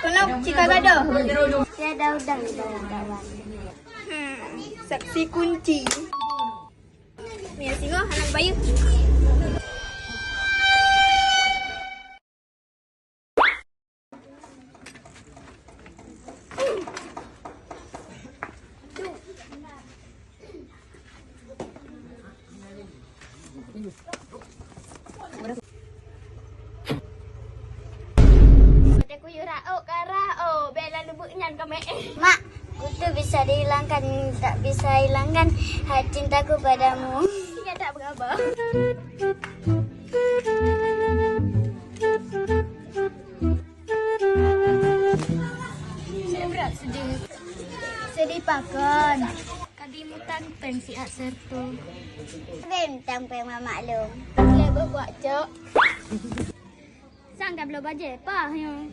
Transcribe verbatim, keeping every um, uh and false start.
Keunoe cika gadoh. Tiada udang di bawah dawan. Hmm, saksi kunci. Mia singoh aneuk bayeue. Watèe kuyue raok ka raok, bèk laloe beuk nyan ka meu'èh. Mak, kutu bisa dihilangkan, tak bisa hilangkan hak cintaku padamu. Ingat tak berapa? Sedih pakon. Ka bimutang péng siat serto. Bimutang péng mamak lôn. Lé beubuak cok. Sang ka bloe bajèe pah nyoe.